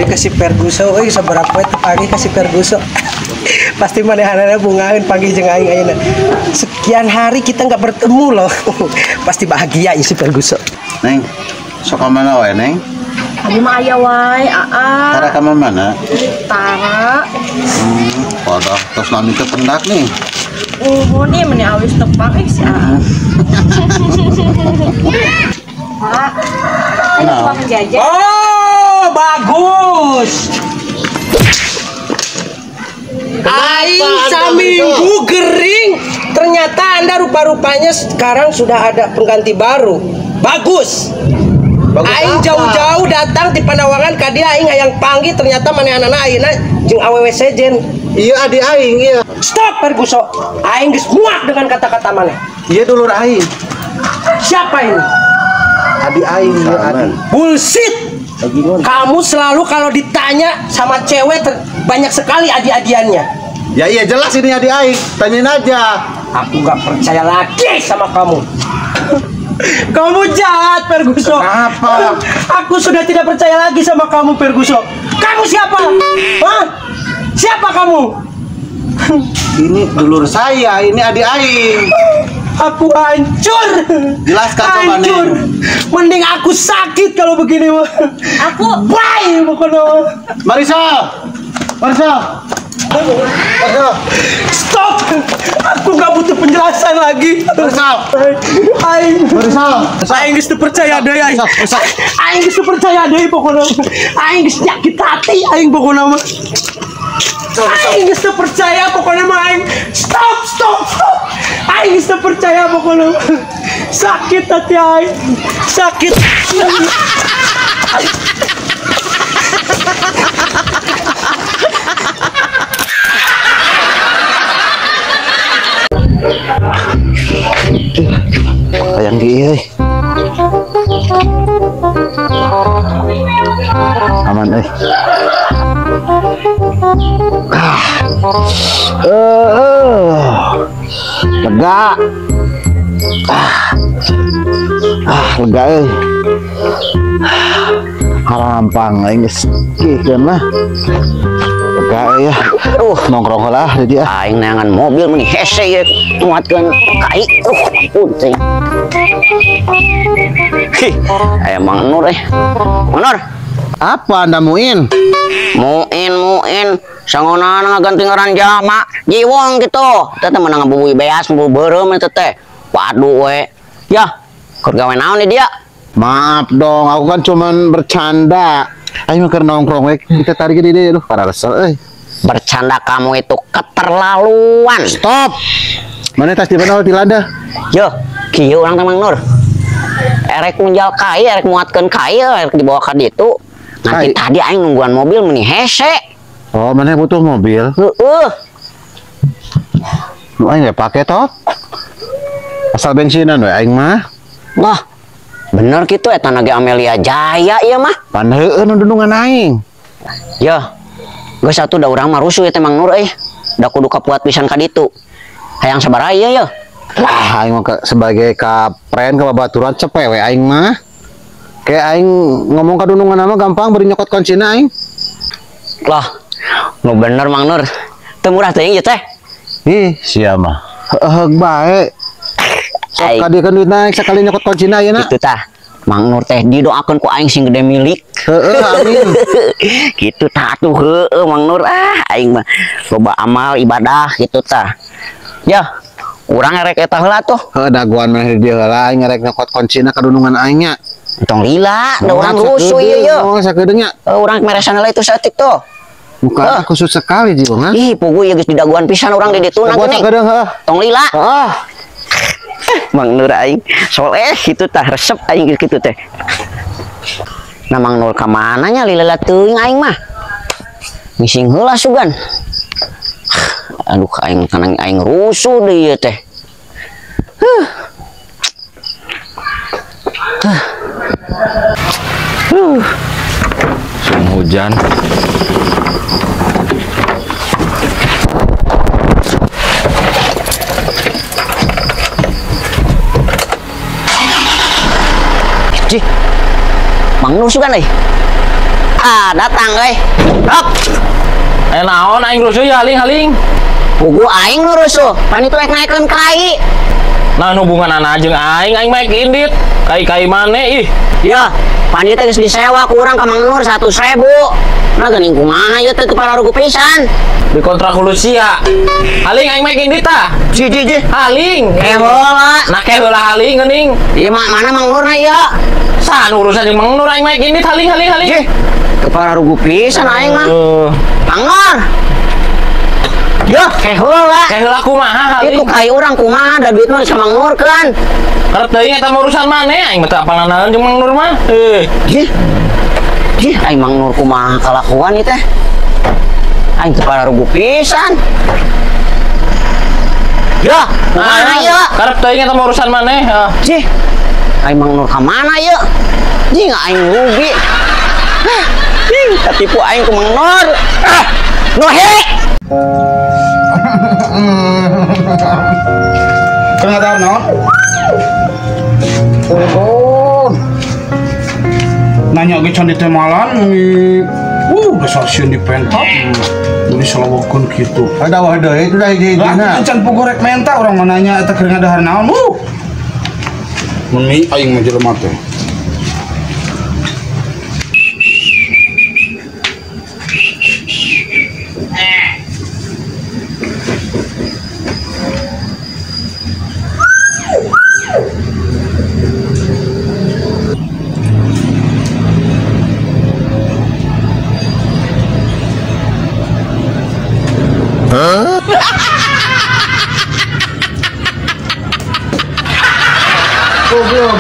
Kasih Ferguso euy sabaraha poe teu panggih kasih Ferguso. Pasti manehanana bungaeun panggih jeung aing ayeuna. Sekian hari kita nggak bertemu loh. Pasti bahagia si Ferguso. Neng, sok ka mana wae, Neng? Abi mah aya wae, aa. Tara ka mana? Tara. Wadah, tos lami teu pendak nih. Uhun nih meni awis tepang si aa. Pak, ayo tukang jajan. Oh, bagus. Aing saminggu gering, ternyata Anda rupa-rupanya sekarang sudah ada pengganti baru. Bagus. Bagus. Aing jauh-jauh datang di Panawangan ka dia aing hayang panggih ternyata manehanana ayeuna jeung awewe sejen. Iya adi aing iya. Stop Ferguso. Aing geus muak dengan kata-kata maneh. Iya dulur aing. Siapa ini? Adi aing iya adi. Bullshit. Kamu selalu kalau ditanya sama cewek banyak sekali adi-adiannya. Ya iya jelas ini adi aing, tanyain aja. Aku gak percaya lagi sama kamu. Kamu jahat Ferguso. Kenapa? Aku sudah tidak percaya lagi sama kamu Ferguso. Kamu siapa? Hah? Siapa kamu? Ini dulur saya, ini adi aing. Aku hancur. Jelaskan coba, hancur. Mending aku sakit kalau begini. Aku bye pokoknya. Marisol. Marisol. Marisol. Stop. Aku nggak butuh penjelasan lagi. Marisol. Aing. Marisol. Aing geus teu percaya deui aing. Aing geus teu percaya deui pokoknya. Aing geus nyakit hati aing pokoknya. Aing geus teu percaya pokoknya mah aing. Stop, stop, stop. Aing geus teu percaya pokoknya. Sakit hati aing. Sakit. Hayang di euy. Aman euy. Lega. Lega euy. Harampang aing geus kikeun lah. Lega euy ya. Nongkrong heula di dieu. Aing neangan mobil meni hese ieu muatkeun kai. Ampun teh. Hih, aya Mang Nur eh. Mang Nur. Apa Anda Muin? Muin, Muin. Sangonan ngaganti ngaran jalma. Jiwong gitu. Teh teh menang ngabubuy beas, ngabubuy beureum eta teh. Padu we. Ya, keur gawe naon di dia? Maaf dong, aku kan cuman bercanda. Ayo keur nongkrong we, kita tarik di dieu. Duh, pararesel euy. Bercanda kamu itu keterlaluan. Stop. Mana tas di mana di landa? Yo, kieu urang teh Mang Nur. Erek munjal kai, erek muatkeun kai, erek dibawa ka ditu. Nanti tadi aing nungguan mobil meni hese. Oh, mana butuh mobil? Heeh. Nu aing pake toh. Asal bensinan we aing mah. Wah, bener kitu eta na ge Amelia Jaya ieu mah. Pan heueuh nu dundungan aing. Yo. Geus atuh da urang mah rusuh ieu teh Mang Nur euy. Da kudu kapuat pisan ka ditu. Hayang sabaraha ieu ye? Lah aing mah sebagai kapren ka babaturan cepet we aing mah. Kayak aing ngomong ka dunungan mah gampang beri nyokot kuncina aing. Lah, nu bener Mang Nur. Teu murah teuing ieu teh. Ih, sia mah. Heuh bae. Sok kadiekeun duit naik sakali nyokot kuncina ayeuna. Kitu tah. Mang Nur teh didoakeun ku aing sing gede milik. Heeh, amin. Kitu tah atuh heueuh Mang Nur ah aing mah loba amal ibadah kitu tah. Ya, urang erek eta heula tuh. Heuh, dagoan maneh di dieu heula aing erek nyokot kuncina ka dunungan aing nya. Tong lila, da urang rusuh ieu ye. Oh, sakedeung nya. Urang meresan heula itu saeutik tuh. Muka khusus sekali jiwa, ha? Ih, puguh ieu geus didagoan pisan urang di ditu nanti. Sakedeung heuh. Tong lila. Heeh. Mang Nur aing soleh kitu tah resep aing kitu teh. Nah Mang Nur ka mana nya lila teuing aing mah. Ngising heula sugan. Aduh aing kanang aing rusuh deui ieu teh. Huh. Huh. Sung hujan. Cih. Mang Nur sugan euy. Ah, datang euy. Hop. Eh naon aing rusuh ya haling-haling. Pugu aing nu rusuh, pan itu rek naekeun kai. Nah hubungan anak jeung aing, aing mah indit. Kai-kai mane ih. Ya, pan ieu teh geus disewa ku urang ka Mang Nur 100.000. Nah geuning kumaha ieu teh teu pararugu pisan. Dikontrak ku Lucia. Haling aing mah indit tah. Ji ji ji. Haling. Eh heula. Nah ke heula haling geuning. Ieu mah mana Mang Nur na ieu? Saha urusan jeung Mang Nur aing mah indit haling haling haling. Ji. Teu pararugu pisan aing mah. Mang Nur. Yo, ke heula. Ke heula kumaha haling? Itu kai urang kumaha da duit mah geus ka Mang Nur kan. Karep teuing eta mah urusan maneh aing mah teu apal nanaon jeung Mang Nur mah. Ji. Ji, aing Mang Nur kumaha kalakuan ieu teh? Aing teu pararugu pisan. Yo, kumaha ieu? Karep teuing eta mah urusan maneh. Ji. Aing Mang Nur ka mana ieu? Ji, aing rugi. Hah, katipu aing ku Mang Nur. Ah, Nohe. Kau nggak tahu non? Oh, nanya ke candi temalan, dasar sieun dipentak, jadi selawakeun kitu. Ada wah deui itu dah hiji-hijina. Lah, can pugu rek menta urang mah nanya eta keur ngadahar naon. Meni aing mah jelema teh. Goblok.